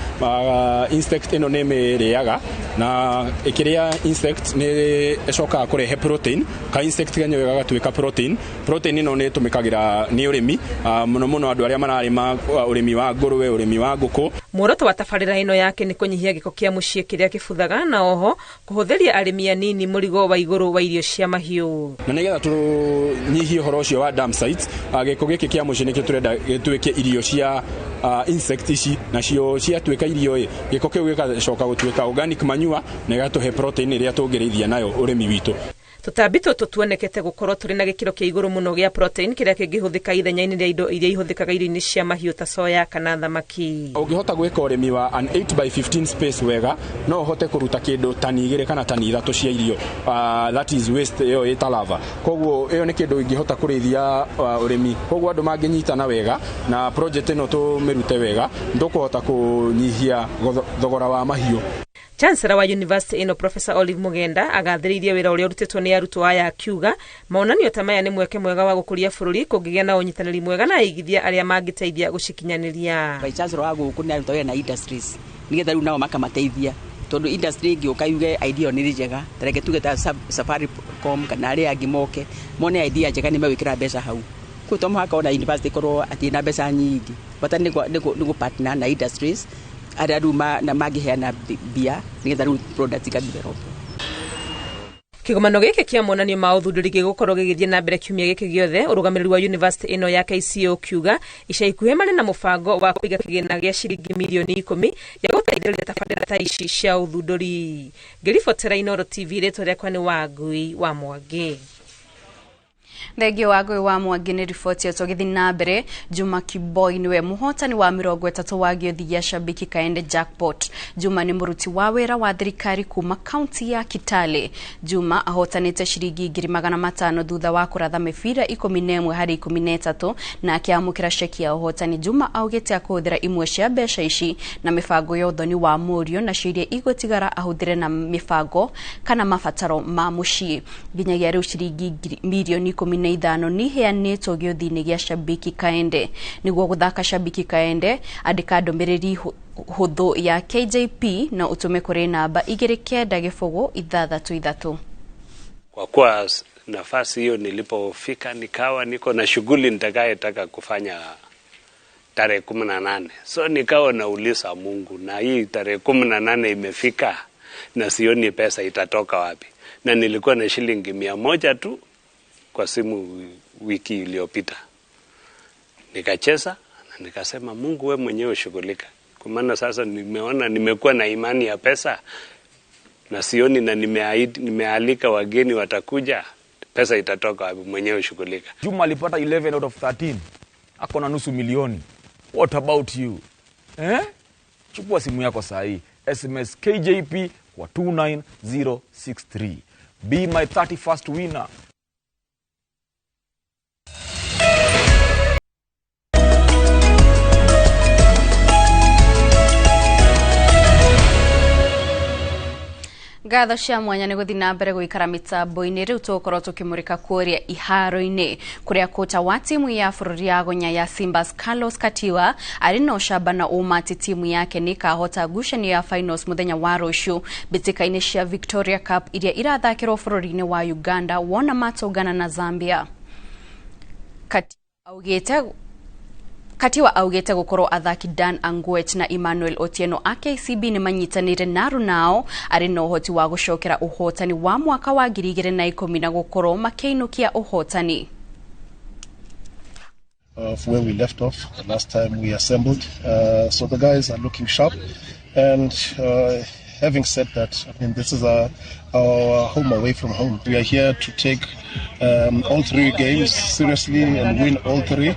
insect ĩno nĩ ĩmĩrĩaga, na ĩkĩrĩa insect nĩ ĩcokaga kũrehe protein. Ka insect kenyewe gagatuĩka protein. Protein ĩno nĩ ĩtũmĩkagĩra nĩ ũrĩmi, mũno mũno andũ arĩa mararĩma ũrĩmi wa ngũrũwe, ũrĩmi wa ngũkũ. Muoroto wa tabarĩra ĩno yake nĩ kũnyihia gĩko kĩa mũciĩ kĩrĩa kĩbuthaga na oho kũhũthĩria arĩmi anini mũrigo wa igũrũ wa irio cia mahiũ. Na nĩgetha tũnyihie ũhoro ũcio wa dump sites, gĩko gĩkĩ kĩa mũciĩ nĩkĩo tũrenda gĩtuĩke irio cia insect ici, nacio ciatuĩka irio ĩ, gĩko kĩu gĩgacoka gũtuĩka organic manure na gĩgatũhe protein ĩrĩa tũngĩrĩithia nayo ũrĩmi witũ. Tũtambi tũtũ tuonekete gũkorwo tũrĩ na gĩkĩro kĩa igũrũ mũno gĩa protein kĩrĩa kĩngĩhũthĩka ithenya-inĩ rĩa indo iria ihũthĩkaga irio-inĩ cia mahiũ ta soya kana thamaki. Ũngĩhota gwĩka ũrĩmi wa an 8 by 15 space wega, no ũhote kũruta kĩndũ tani 2 kana tani 3 cia irio, that is waste ĩyo ĩta lava. Koguo ĩyo nĩ kĩndũ ingĩhota kũrĩithia ũrĩmi. Koguo andũ mangĩnyitana wega na project ĩno tũmĩrute wega, nĩtũkũhota kũnyihia thogora wa mahiũ. Chancellor wa University ĩno Professor Olive Mugenda agathĩrĩirie wĩra ũrĩa ũrutĩtwo nĩ arutwo aya akiuga monanio ta maya nĩ mweke mwega wa gũkũria bũrũri kũngĩgĩa na ũnyitanĩri mwega na aigithia arĩa mangĩteithia gũcikinyanĩria. Vice Chancellor wa gũkũ nĩ aruta wĩra na industries nĩgetha rĩu nao makamateithia, tondũ industry ĩngĩũka yuge idea nĩ njega, ta reke tuge ta Safaricom kana arĩa angĩ moke mone idea njega nĩ megwĩkĩra mbeca hau. Koguo to mũhaka ona university ĩkorwo atĩ ĩna mbeca nyingĩ, bata nĩ gũ partner na industries arĩa rĩu mangĩheana mbia nĩgetha rĩu product ika develop. Kĩgomano gĩkĩ kĩa monanio ma ũthundũri gĩgũkorwo gĩgĩthiĩ na mbere kiumia gĩkĩ gĩothe, ũrũgamĩrĩri wa university ĩno ya KCA ũkiuga ica ikuhĩ marĩ na mũbango wa kũiga kĩgĩna gĩa ciringi mirioni 10 gĩa gũteithĩrĩria tabarĩra ta ici cia ũthundũri. Ngĩribotera Inooro TV, rĩtwa rĩakwa nĩ Wangui wa Mwangi. Thengio Wangui wa Mwangi nĩ riboti ĩyo. Tũgĩthiĩ na mbere, Juma Kiboi nĩwe mũhotani wa 30 wa gĩũthi gĩa Shabiki Kaende Jackpot. Juma nĩ mũruti wa wĩra wa thirikari kuma kaunti ya Kitale. Juma ahotanĩte ciringi 500,000 thutha wa kũratha mĩbira 11 harĩ 13 na akĩamũkĩra ceki ya ũhotani. Juma augĩte akũhũthĩra imwe cia mbeca ici na mĩbango ya ũthoni wa mũriũ, nacio iria igũtigara ahũthĩre na mĩbango kana mabataro ma mũciĩ. Nginyagia rĩu ciringi mirioni 15 nĩ iheanĩtwo gĩũthi-inĩ gĩa Shabiki Kaende. Nĩguo gũthaka Shabiki Kaende, andĩka ndũmĩrĩri hũthũ ya KJP na ũtũme kũrĩ namba 29063. Kwa kuwa nafasi hiyo nilipofika nikawa niko na shughuli nitakayetaka kufanya tarehe 18. So nikawa nauliza Mungu, na hii tarehe 18 imefika na sioni pesa itatoka wapi. Na nilikuwa na shilingi 100 tu kwa simu wiki iliyopita. Nikacheza na nikasema Mungu we mwenyewe shughulika. Kwa maana sasa nimeona nimekuwa na imani ya pesa na sioni, na nimeahidi, nimealika wageni watakuja, pesa itatoka wapi? Mwenyewe shughulika. Juma alipata 11 out of 13. Ako na 500,000. What about you? Eh? Chukua simu yako saa hii. SMS KJP kwa 29063. Be my 31st winner. Ngatho cia mwanya nĩ gũthiĩ na mbere gũikara mĩtambo-inĩ. Rĩu tũgũkorwo tũkĩmũrĩka kũrĩa iharo-inĩ kũrĩa kocha wa timu ya bũrũri ya Gonya ya Simbas Carlos Katiwa arĩ na ũcamba na ũma atĩ timu yake nĩ ĩkahota ngucanio ya finals mũthenya wa rũciũ mbĩtĩka-inĩ cia Victoria Cup iria irathakĩrwo bũrũri-inĩ wa Uganda wona matũngana na Zambia. Katiwa augĩte gũkorwo athaki Dan Angwech na Emmanuel Otieno a KCB nĩ manyitanĩire na Runao arĩ na ũhoti wa gũcokera ũhotani wa mwaka wa 2010 na gũkorwo makĩinũkia ũhotani. Of where we left off the last time we assembled. So the guys are looking sharp, and having said that, I mean, this is our home away from home. We are here to take all three games seriously and win all three.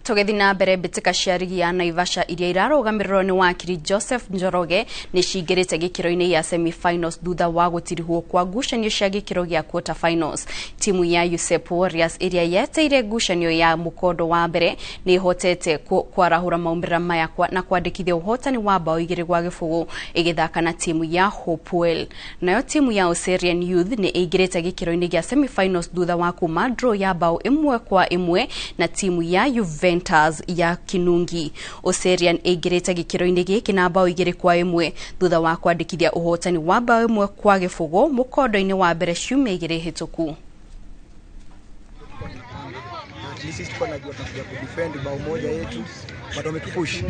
Tũgĩthiĩ na mbere, mbĩtĩka cia rigi ya Naivasha iria irarũgamĩrĩrwo nĩ wakiri Joseph Njoroge nĩ cingĩrĩte gĩkĩro-inĩ gĩa semi-finals thutha wa gũtirihwo kwa ngucanio cia gĩkĩro gĩa quarter finals. Timu ya USEP Warriors ĩrĩa yeteire ngucanio ya mũkondo wa mbere nĩ ĩhotete kwarahũra maumĩrĩra maya na kwandĩkithia ũhotani wa bao 2-0 ĩgĩthaka na timu ya Hopewell. Nayo timu ya Oserian Youth nĩ ĩingĩrĩte gĩkĩro-inĩ gĩa semi-finals thutha wa kuma draw ya bao 1-1 na timu ya Juventus ya Kinungi. Oserian ĩingĩrĩte gĩkĩro-inĩ gĩkĩ na bao 2-1 thutha wa kwandĩkithia ũhotani wa bao 1-0 mũkondo-inĩ wa mbere ciumia 2 hĩtũku. Sisi tulikuwa tunajua tunakuja kudefend bao moja yetu, but wametupush,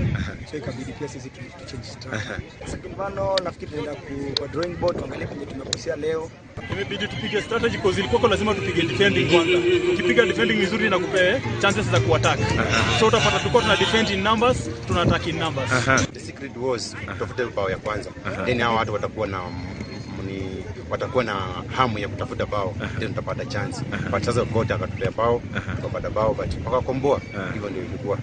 so ikabidi pia sisi tu change strategy. Second one, nafikiri tunaenda kwa drawing board tuangalie penye tumekosea leo. Imebidi tupige strategy cause ilikuwa lazima tupige defending kwanza. Ukipiga defending vizuri na kupea chances za kuattack. So utapata tulikuwa tuna defend in numbers, tuna attack in numbers. The secret was tutafute bao ya kwanza. Then hao watu watakuwa na hamu ya kutafuta bao, then tutapata chance. But sasa God akatupea bao, tukapata bao, but wakakomboa. Hivyo ndio ilikuwa.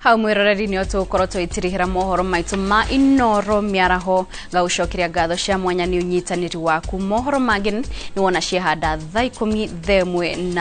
Hau mwiroreri nĩ tũgũkorwo tũgĩtirihĩra mohoro maitũ ma Inoro mĩaraho. Ngagũcokeria ngatho cia mwanya nĩ ũnyitanĩri waku. Mohoro mangĩ nĩ wona ciehanda thaa 10 na